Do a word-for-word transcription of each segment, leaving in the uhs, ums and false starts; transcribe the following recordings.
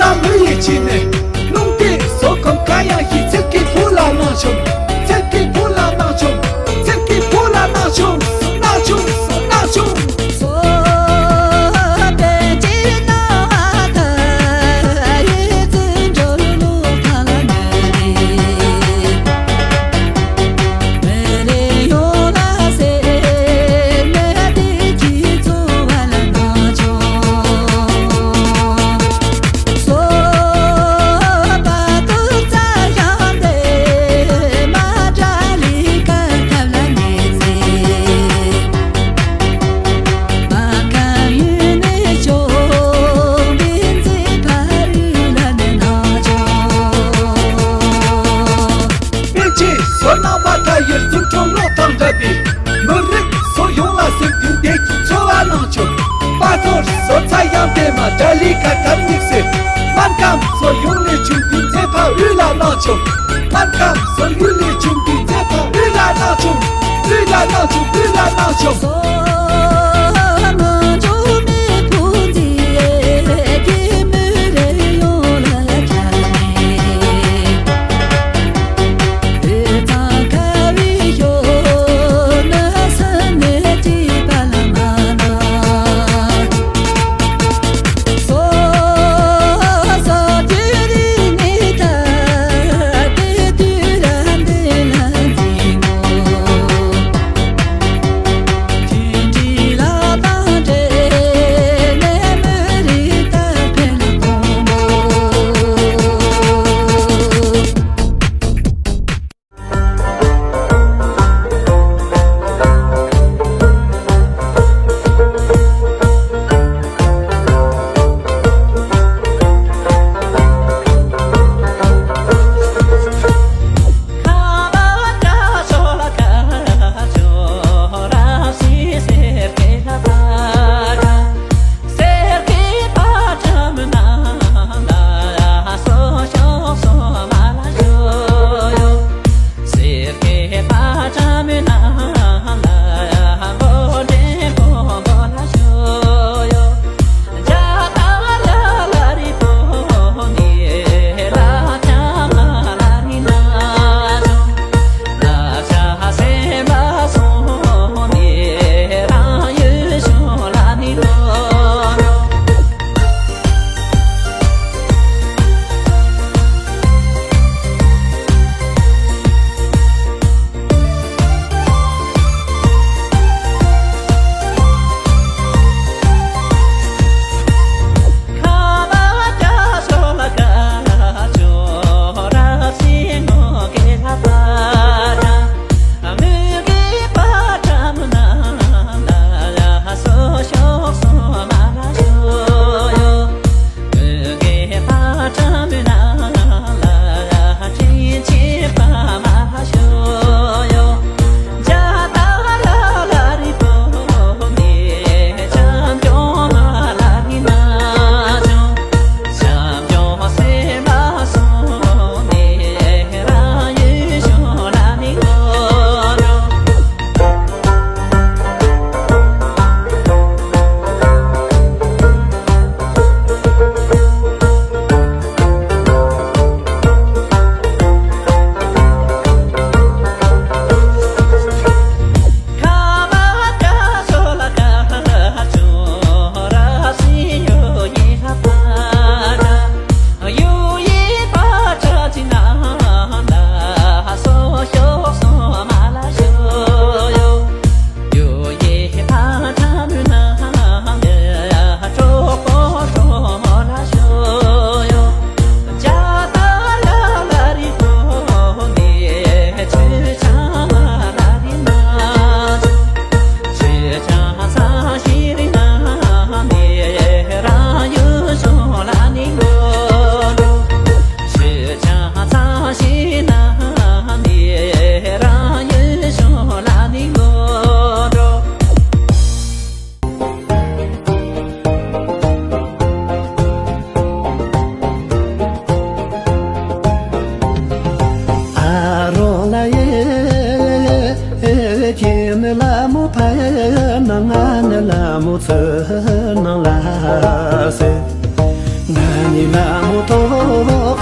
ལ་མི་ཡི་ཆེད་ནས། རླུང་རྟའི་སོ་ཁམས་གང་ཡང་ཞིག་ཚིག་གི་བུ་ལ་སྣང་ཆུང་། ཚིག་གི་བུ་ལ་སྣང་ཆུང་། ཚིག་གི་བུ་ལ་སྣང་ཆུང་། སྣང་ཆུང་། སྣང་ཆུང་། པཎ་ཆེན་བསོད་ནམས་པ་མཐའ་ཡས་རྫུ་འཕྲུལ་གློག་དང་འདྲ་བའི། མི་རིགས་སོགས་ཡོངས་ལ་སེམས་མཐུན་བདེ་སྐྱིད་འཚོ་བ་གནང་ཆོག་པ་ཚོར་བསོད་ཚལ་གཡང་འདེབས་མ་དགྲ་ལུས་ཁ་ཁ་མིག་སེར། སྨན་ཁང་སོགས་ཡོངས་ལས་ཆུང་དུས་མཛེས་པ་དབུས་ལ་གནང་ཆོག་སྨན་ཁང་སོགས་ཡོངས་ལས་ཆུང་དུས་མཛེས་པ་དབུས་ལ་གནང་ཆོག་དབུས་ལ་གནང་ཆོག་དབུས་ལ་གནང་ཆོག་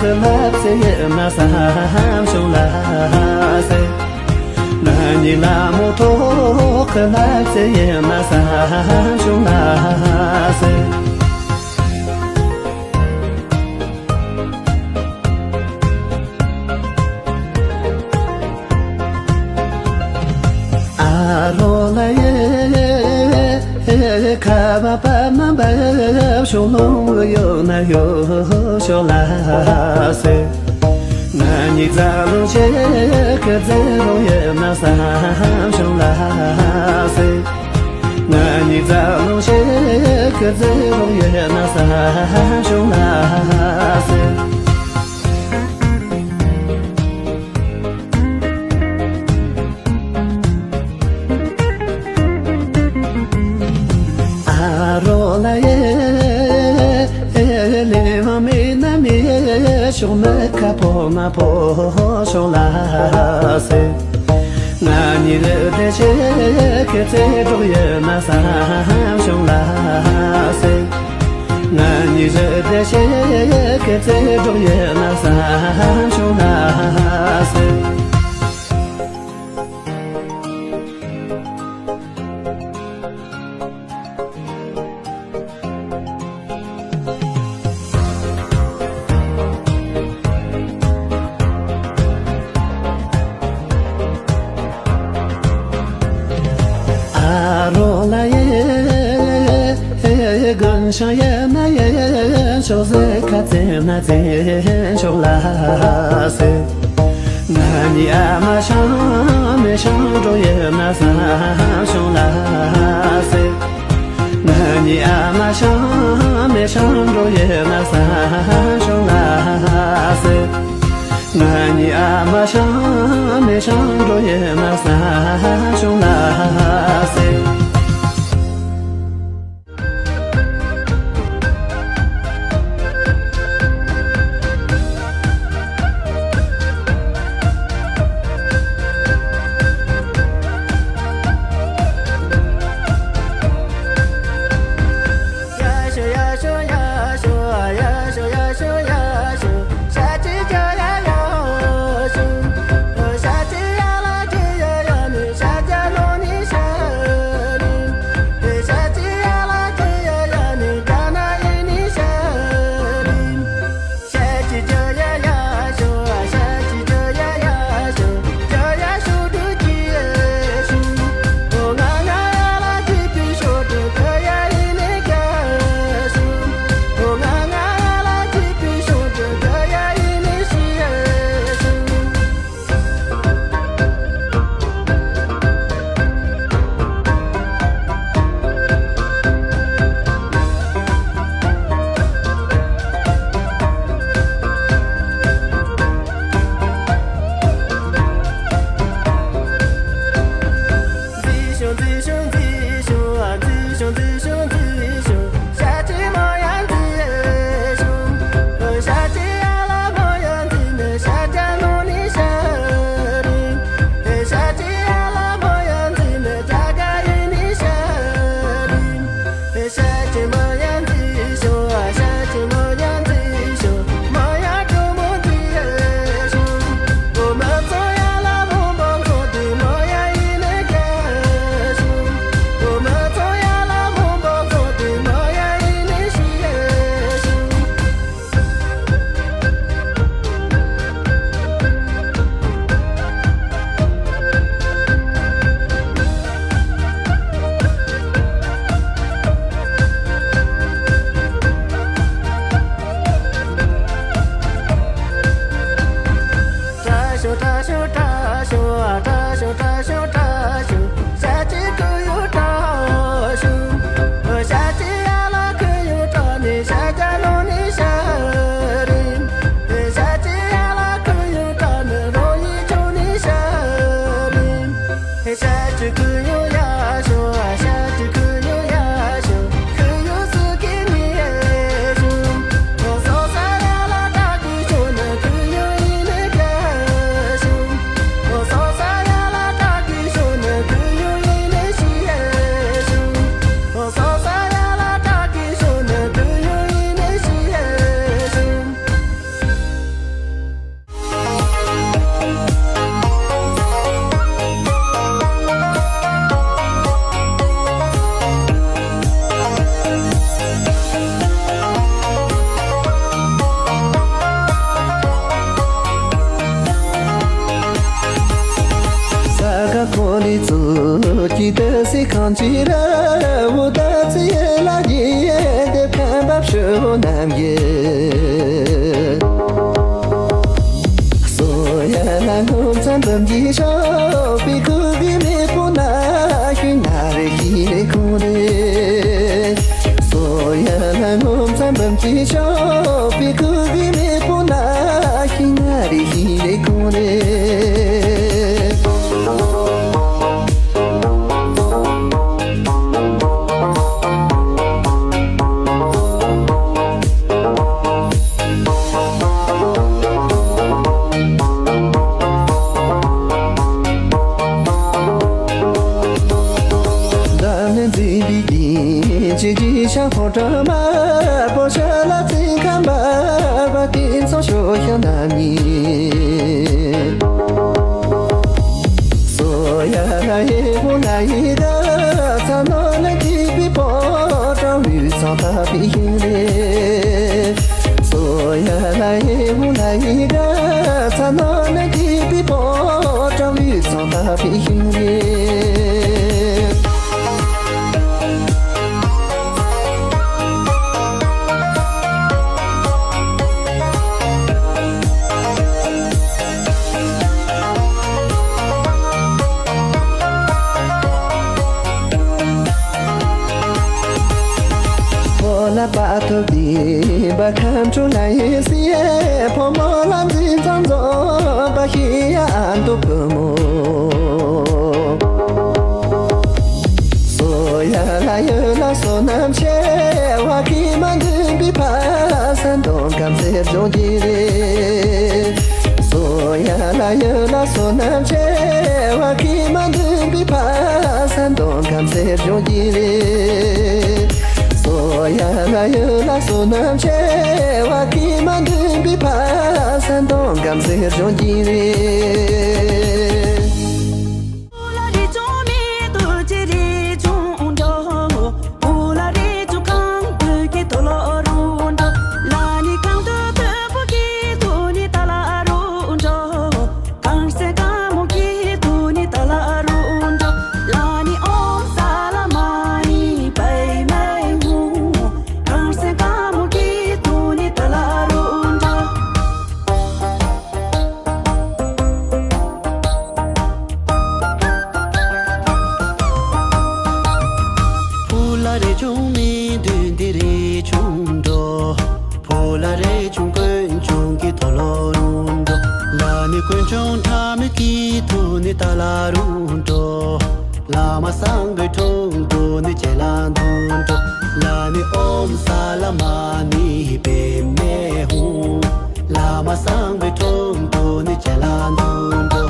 ལབ་ཚེ་ཡིན་ན་བསམ་བྱུང་ལ་ཟེར། ང་གཉིས་ལ་མོ་ཐོག་གི་ལབ་ཚེ་ཡིན་ན་བསམ་བྱུང་་ལ་ཟེར། ཨ་རོ་ལ་ཡེ། ཁ་བ་པ་མ་འབབ་ཤོག་ལོང་ཡོད་ན་ཡོད་ཤོག་ལ་ཟེར། ང་གཉིས་རྩ་ལོ་ཆེ་གི་རྩེ་རོ་ཡོད་ན་བསམ་བྱུང་ལ་ཟེར། ང་གཉིས་རྩ་ལོ་ཆེ་གི་རྩེ་རོ་ཡོད་ན་བསམ་བྱུང་ལ་ཟེར། ཨ་རོ་ལ་ཡེ། ལེ་མ་མེ་ན་མེ་ཤོག་མེ་ཁ་ཕོ་ན་ཕོ་ཤོག་ལ་སེ། ང་གཉིས་ལ་དེ་ཆེ་ཁེ་ཚེ་འགྲོགས་ཡོད་ན་བསམ་བྱུང་ལ་སེ། ང་གཉིས་ལ་དེ་ཆེ་ཁེ་ཚེ་འགྲོགས་ཡོད་ན་བསམ་བྱུང་ལ་སེ། ཨ་རོ་ལ་ཡེ། དགུན་ཆང་ཡེ་ན་ཡེ་ཆོག་ཟེ། ཁ་ཚེ་ན་ཚེ་ཆོག་ལ་སེ། ང་ནི་ཨ་མ་ཤང་མེ་ཤང་འགྲོ་ཡེ་ན་བསམ་བྱུང་ལ་སེ། ང་ནི་ཨ་མ་ཤང་མེ་ཤང་འགྲོ་ཡེ་ན་བསམ་བྱུང་ལ་སེ། ང་ནི་ཨ་མ་ཤང་མེ་ཤང་འགྲོ་ཡེ་ན་བསམ་བྱུང་ལ་སེ། གཙུག་གི་ཏི་སེ་གང་ཅི་ར་བོ་ད་ཚེ་ལ་ཡེ་དེ་ཕན་པ་ཕྱི་བོ་ནམ་ཡེ། སོ་ཡ་ལ་ངོ་མཚན་འབུམ་གྱི་ཤོག་པའི་ཁུ་གི་མེ་པོ་ན་ཤུ་ན་རེ་ཤི་རེ་ཁུང་རེ། སོ་ཡ་ལ་ངོ་མཚན་འབུམ་གྱི་ཤོག་པའི་ཁུ་གི་མེ་པོ་ན་ཤི་ན་རེ་ཤི་རེ་ཁུང་རེ། བདག་ནི་འཛིན་པའི་ཡིན་ཅི་ཞིག་ཤ་ཁོ་དྲ་མ་པོ་ཤ་ལ་ཚིག་ཁམས་པ་པ་ཏིན་ཚོ་ཤོ་ཤ་ན་ནི། སོ་ཡ་ལ་ཡེ་བུ་ལ་ཡི་ག་ཚ་ནོ་ལ་ཏི་པི་པོ་ཏྲ་བུ་ཚ་ཏ་པི་ཧིང་རེ། སོ་ཡ་ལ་ཡེ་བུ་ལ་ཡི་ག་ཚ་ནོ་ལ་ཏི་པི་པོ་ཏྲ་བུ་ཚ་ཏ་པི་ཧིང་རེ། ཕོ་ལ་པ་ཐོ་བི་བ་ཁམ་ཆུ་ལ་ཡེ་སི་ཡེ་ཕོ་མོ་ལ་འཛིན་ཚང་ཚོ་པ་ཤི་ཡ་ཨ་འདུ་བུ་མོ། སོ་ཡ་ལ་ཡོད་ལ་སོ་ནམ་ཆེ་བ་ཁི་མ་འདུན་པི་ཕ་ས་འདོང་གམ་སེར་ཇོ་གི་རེ། སོ་ཡ་ལ་ཡོད་ལ་སོ་ནམ་ཆེ་བ་ཁི་མ་འདུན་པི་ཕ་ས་འདོང་གམ་སེར་ཇོ་གི་རེ། སོ་ཡ་ལ་ཡོད་ལ་སོ་ནམ་ཆེ་བ་ཁི་མ་འདུན་པི་ཕ་ས་འདོང་གམ་སེར་ཇོ་གི་རེ། ཕུ་ལ་རེ་ཆུང་མི་འདུན་འདི་རེ་ཆུང་འགྲོ། ཕུ་ལ་རེ་ཆུང་དཀོན་ཆུང་གི་ཐོ་ལོ་རུང་འགྲོ། ལ་ནི་དཀོན་ཆུང་ཁྲ་མི་གི་ཐུ་ནི་ཏ་ལ་རུང་འགྲོ། བླ་མ་སངས་པའི་འཁྲུངས་སྟོན་ནི་ཅེ་ལ་འདུན་འགྲོ། ལ་ནི་ཨོམ་ས་ལ་མ་ནི་པེ་མེ་ཧུ། བླ་མ་སངས་པའི་འཁྲུངས་སྟོན་ནི་ཅེ་ལ་འདུན་འགྲོ།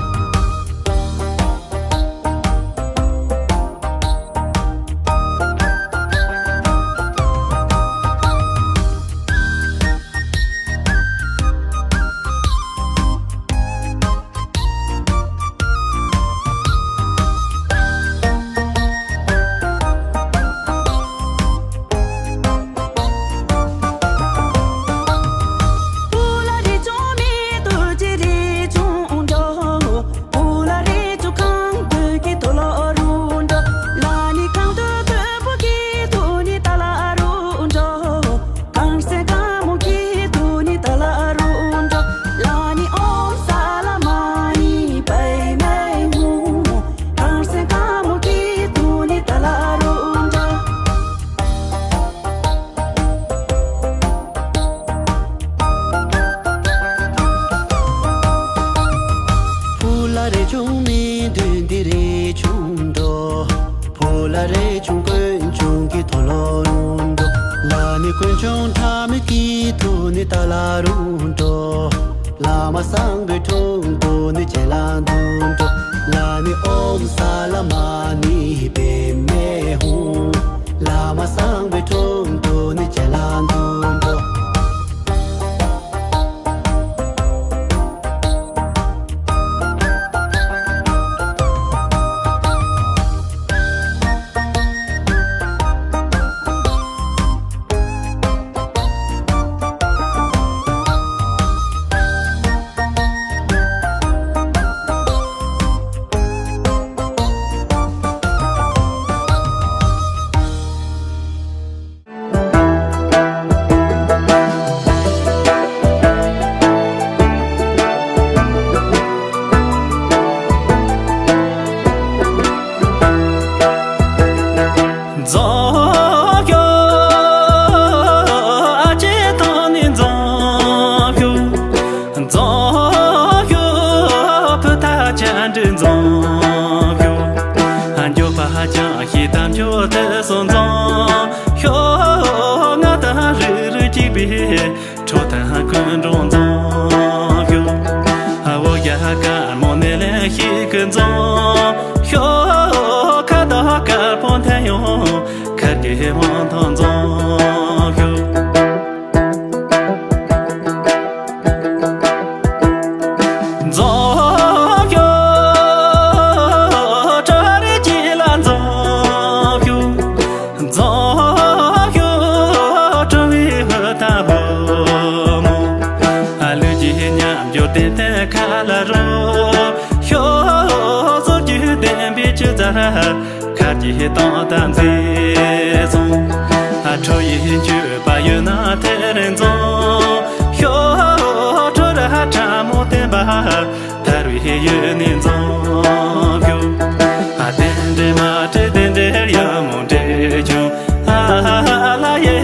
ཕུ་ལ་རེ་ཆུང་མི་འདུན་འདི་རེ་ཆུང་འགྲོ། ཕུ་ལ་རེ་ཆུང་དཀོན་ཆུང་གི་ཐོ་ལོ་རུང་འགྲོ། ལ་ནི་དཀོན་ཆུང་ཁྲ་མི་གི་ཐུ་ནི་ཏ་ལ་རུང་འགྲོ། བླ་མ་སངས་པའི་འཁྲུངས་སྟོན་ནི་ཅེ་ལ་འདུན་འགྲོ། ལ་ནི་ཨོམ་ས་ལ་མ་ནི་པེ་མེ་ཧུ། བླ་མ་སངས་པའི་འཁྲུངས་སྟོན་ནི་ཅེ་ལ་འདུན་འགྲོ། འཛོམས་ཤོག་ཕུ་ཐག་ཅན་འདྲི་འཛོམས་ཤོག་འགྱོད་པ་ཅན་ཞིག་དམ་ཆོས་དེ་སོང་འཛོམས་ཤོག་ང་དང་རིགས་རུས་གཅིག་པའི་ཁྲོ་དང་ཀུན་འགྲོ་འཛོམས་ཤོག་འོ་ཡ་དཀར་མོ་ནས་ལེན་ཞིག་གི་འཛོམས་ཤོག་ཁ་དོག་དཀར་པོ་འཐེན་ཡོང་ཁ་དགེ་དབང་ཐང་འཛོམས་ཤོག་འཛོམས་ཤོག་ཁྲོ་རེ་གཅིག་ལ་འཛོམས་ཤོག་འཛོམས་ཤོག་ཁྲོ་བོའི་ཧུར་ཐག་ཕོ་མོ། ལུས་ཀྱི་ཉམས་འགྱུར་ཏན་ཏན་ཁ་ལ་རོལ་ཤོག་སོགས་ཀྱི་བདེན་པའི་ཆུ་རྩྭ་ར། ཁ་ཅིག་སྟོང་དང་མཛེས་སོང་། ཁྲོ་ཡི་མཆོད་པ་ཡོད་ན་དེར་འཛོམས་ཤོག་ཁྲོ་ར་ཕྲ་མོ་བསྟན་པ་དར་བའི་ཡུལ་ནས་འཛོམས་ཤོག་རྟེན་འབྲེལ་མ་འབྲེལ་རྟེན་འབྲེལ་ཡང་མོ་འབྲེལ་བྱུང་། ལ་ཡེ་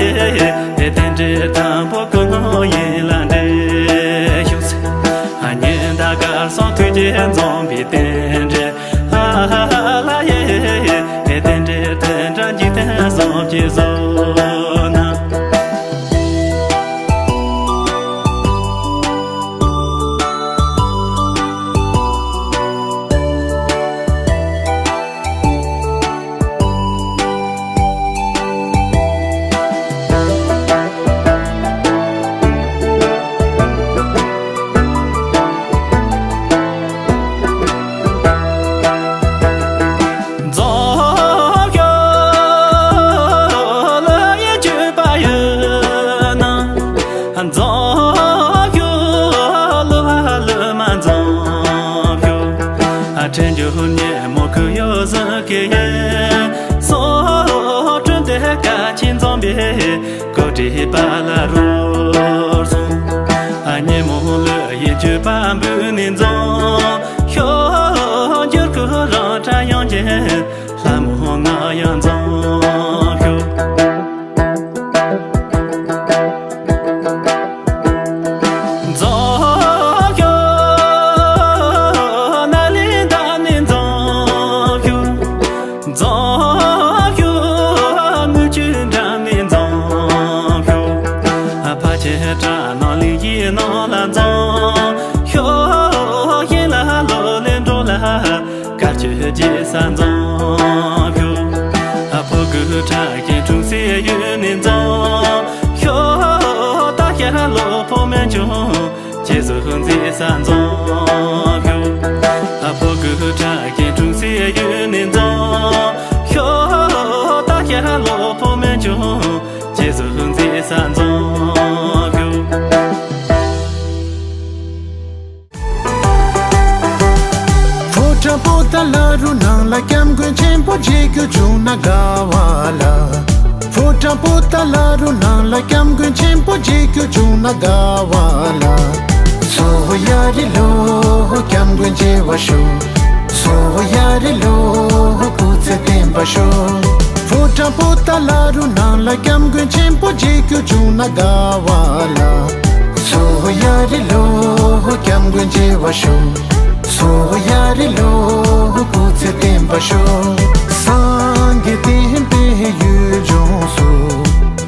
རྟེན་འབྲེལ་དང་པོ་ཀུན་སློང་ཡིད་ལ་འདྲེས་ཤོག་ཉི་ཟླ་སྐར་གསུམ་དུས་བརྒྱད་འཛོམས་པའི་རྟེན་འབྲེལ། ལ་ཡེ་རྟེན་འབྲེལ་དོན་དག་འཇིག་རྟེན་གསུམ་གྱི་བཟོ་སྣ། འཛོམས་ཤོག་ལ་ཡེ་གྱུར་པ་ཡོད་ན། འཛོམས་ཤོག་ལ་ལ་མ་འཛོམས་ཤོག་ཁྲེལ་འཇོག་ཉེ་མོ་ཁུ་ཡོ་ཟ་གི་ཡེ། སོ་ཁྲོན་དེ་ཀ་ཆེན་འཛོམས་པའི་གོ་སྒྲིག་པ་ལ་རོལ་སོང་། ཉེ་མོ་ལ་ཡེ་གྱུར་པ་འབུལ་ནས་འཛོམས་ཤོག་འགྱུར་ཁུ་རང་ཁྲ་ཡོང་ཅན། ལྷ་མོ་ང་ཡང་འཛོམས་ཤོག་འཛོམས་ཤོག་ན་ལེ་འདབས་ནས་འཛོམས་ཤོག་འཛོམས་ཤོག་དངུལ་ཆུ་འགྲམ་ནས་འཛོམས་ཤོག་ཕ་ཆེ་བྲག་ནང་གླིང་ཡི་ནང་ལ་འཛོམས་ཤོག་ཞིང་ལ་ལོ་ལེ་འགྲོ་ལ། དཀར་ཆུ་རྒྱས་ས་འཛོམས་ཤོག་ཕོ་རྒོད་ཁྲ་རྒྱན་འཁྲུངས་སའི་ཡུལ་ནས་འཛོམས་ཤོག་རྟ་ཤ་ལོ་ཕོ་མེ་ཆུང་རྗེས་སུ་མཛེས་ས་འཛོམས་ཤོག་ཕོ་རྒོད་ཁྲ་རྒྱན་འཁྲུངས་སའི་ཡུལ་ནས་འཛོམས་ཤོག་རྟ་ཤ་ལོ་ཕོ་མེ་ཆུང་རྗེས་སུ་མཛེས་ས་འཛོམས་ཤོག་ཕོ་བྲང་པོ་ཏ་ལ་རུ་ནང་ལ་སྐྱབས་མགོན་ཆེན་པོ་མཇལ་རྒྱུ་བྱུང་ན་དགའ་བ་ལ། ཕོ་བྲང་པོ་ཏ་ལ་རུ་ནང་ལ་སྐྱབས་མགོན་ཆེན་པོ་མཇལ་རྒྱུ་བྱུང་ན་དགའ་བ་ལ། སོ་ཡ་རི་ལོ་སྐྱབས་མགོན་མཇལ་བར་ཤོག་སོ་ཡ་རི་ལོ་སྐུ་ཚེ་བརྟན་པར་ཤོག་ཕོ་བྲང་པོ་ཏ་ལ་རུ་ནང་ལ་སྐྱབས་མགོན་ཆེན་པོ་མཇལ་རྒྱུ་བྱུང་ན་དགའ་བ་ལ། སོ་ཡ་རི་ལོ་སྐྱབས་མགོན་མཇལ་བར་ཤོག་སོ་ཡ་རི་ལོ་སྐུ་ཚེ་བརྟན་པར་ཤོག་སངས་རྒྱས་བསྟན་པའི་ཡུལ་ལྗོངས་སུ།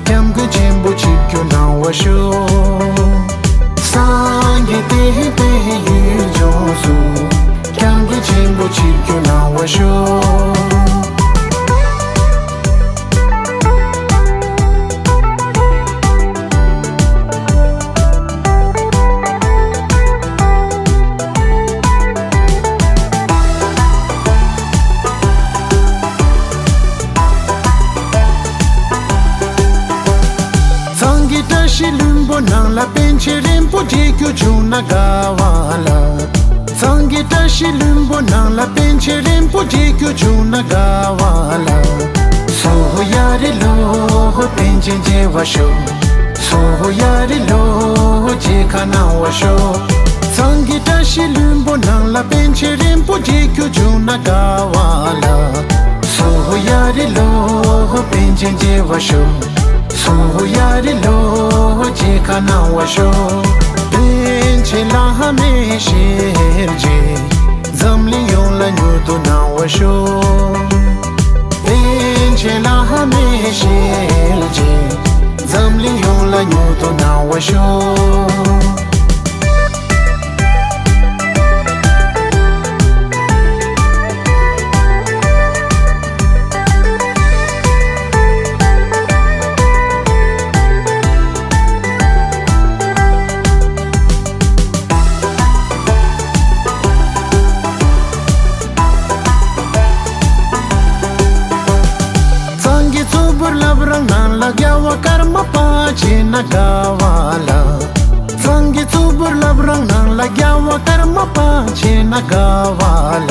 སྐྱབས་མགོན་ཆེན་པོ་ཆིབས་བསྒྱུར་གནང་བར་ཤོག་སངས་རྒྱས་བསྟན་པའི་ཡུལ་ལྗོངས་སུ། སྐྱབས་མགོན་ཆེན་པོ་ཆིབས་བསྒྱུར་གནང་བར་ཤོག་གཙང་གི་བཀྲ་ཤིས་ལྷུན་པོ་ནང་ལ་པཎ་ཆེན་རིན་པོ་ཆེ་མཇལ་རྒྱུ་བྱུང་ན་དགའ་བ་ལ། གཙང་གི་བཀྲ་ཤིས་ལྷུན་པོ་ནང་ལ་པཎ་ཆེན་རིན་པོ་ཆེ་མཇལ་རྒྱུ་བྱུང་ན་དགའ་བ་ལ། སོ་ཡ་རི་ལོ་པཎ་ཆེན་མཇལ་བར་ཤོག་སོ་ཡ་རི་ལོ་མཇལ་ཁ་གནང་བར་ཤོག་གཙང་གི་བཀྲ་ཤིས་ལྷུན་པོ་ནང་ལ་པཎ་ཆེན་རིན་པོ་ཆེ་མཇལ་རྒྱུ་བྱུང་ན་དགའ་བ་ལ། སོ་ཡ་རི་ལོ་པཎ་ཆེན་མཇལ་བར་ཤོག་སོ་ཡ་རི་ལོ་མཇལ་ཁ་གནང་བར་ཤོག་པཎ་ཆེན་བླ་ བ་ཤོག་པཎ་ཆེན་བླ་མའི་ཞལ་མཇལ། འཛམ་གླིང་ཡོངས་ལ་མྱུར་དུ་གནང་བ་ཤོག་གཙང་གི་གཙུག་ཕུད་བརླབ་རང་སྣང་ལ། རྒྱལ་བ་ཀརྨ་པ་མཆིས་ན་དགའ་བ་ལ། གཙང་གི་གཙུག་ཕུད་བརླབ་རང་སྣང་ལ། རྒྱལ་བ་ཀརྨ་པ་མཆིས་ན་དགའ་བ་ལ།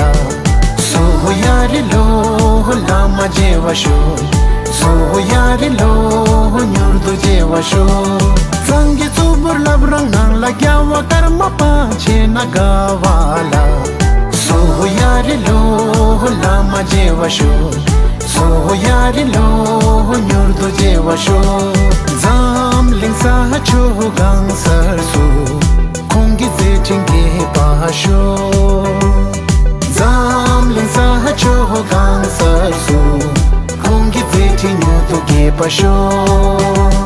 སོ་ཡ་རི་ལོ་བླ་མ་མཇལ་བར་ཤོག་སོ་ཡ་རི་ལོ་མྱུར་དུ་མཇལ་བར་ཤོག་གཙང་གི་གཙུག་ཕུད་བརླབ་རང་སྣང་ལ། རྒྱལ་བ་ཀརྨ་པ་མཆིས་ན་དགའ་བ་ལ། སོ་ཡ་རི་ལོ་བླ་མ་མཇལ་བར་ཤོག་སོ་ཡ་རི་ལོ་མྱུར་དུ་མཇལ་བར་ཤོག་འཛམ་གླིང་ས་ཕྱོགས་གང་སར་སུ། ཁོང་གི་མཛད་འཕྲིན་རྒྱས་པར་ཤོག་འཛམ་གླིང་ས་ཕྱོགས་གང་སར་སུ། ཁོང་གི་མཛད་འཕྲིན་མྱུར་དུ་རྒྱས་པར་ཤོག་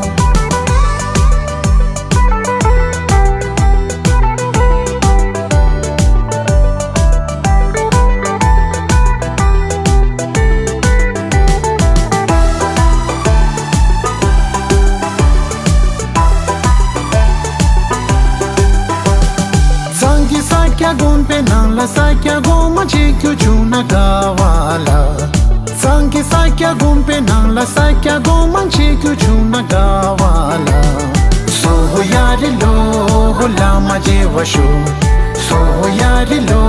གཙང་གི་ས་སྐྱ་དགོན་པའི་ནང་ལ། ས་སྐྱ་གོང་མ་མཇལ་རྒྱུ་བྱུང་ན་དགའ་བ་ལ། གཙང་གི་ས་སྐྱ་དགོན་པའི་ནང་ལ། ས་སྐྱ་གོང་མ་མཇལ་རྒྱུ་བྱུང་ན་དགའ་བ་ལ། སོ་ཡ་རི་ལོ་བླ་མ་མཇལ་བར་ཤོག་སོ་ཡ་རི་ལོ་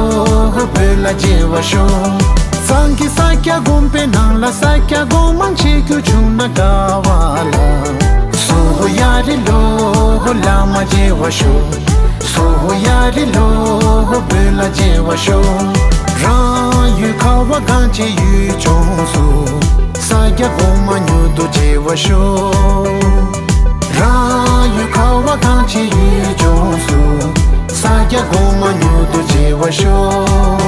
བོད་ལ་མཇལ་བར་ཤོག་གཙང་གི་ས་སྐྱ་དགོན་པའི་ནང་ལ། ས་སྐྱ་གོང་མ་མཇལ་རྒྱུ་བྱུང་ན་དགའ་བ་ལ། སོ་ཡ་རི་ལོ་བླ་མ་མཇལ་བར་ཤོག་སོ་ཡ་རི་ལོ་བོད་ལ་མཇལ་བར་ཤོག་རང་ཡུལ་ཁ་བ་གངས་ཅན་ཡུལ་ལྗོངས་སུ། ས་སྐྱ་གོང་མ་མྱུར་དུ་མཇལ་བར་ཤོག་རང་ཡུལ་ཁ་བ་གངས་ཅན་ཡུལ་ལྗོངས་སུ། ས་སྐྱ་གོང་མ་མྱུར་དུ་མཇལ་བར་ཤོག་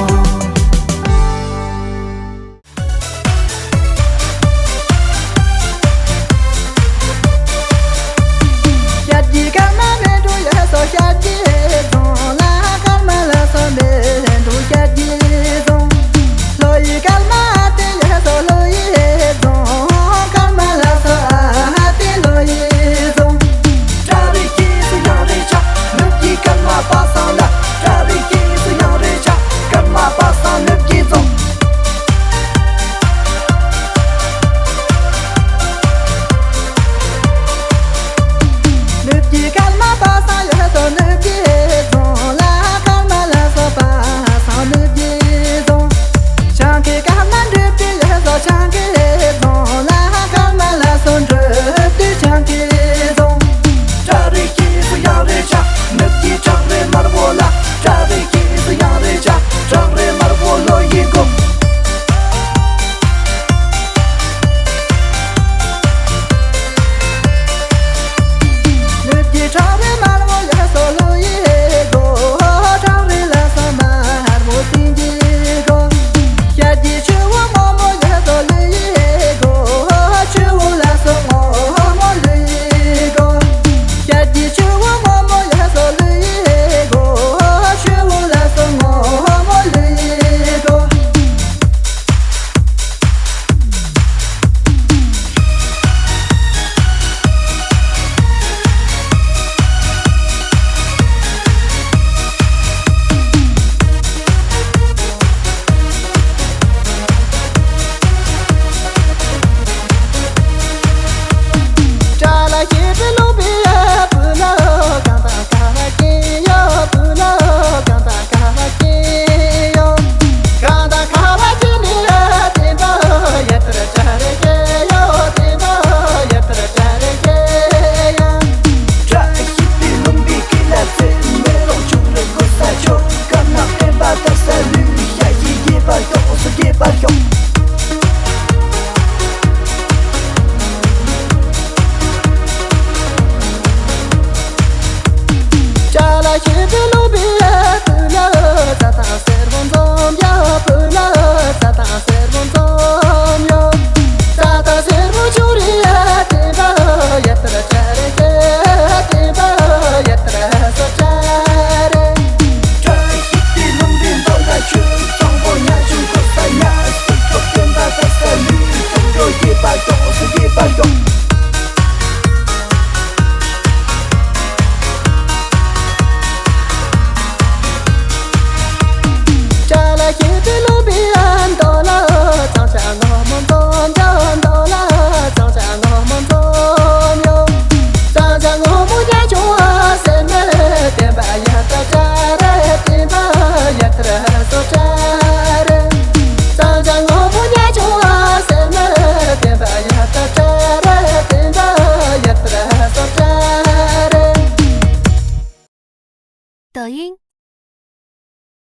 དབྱིངས།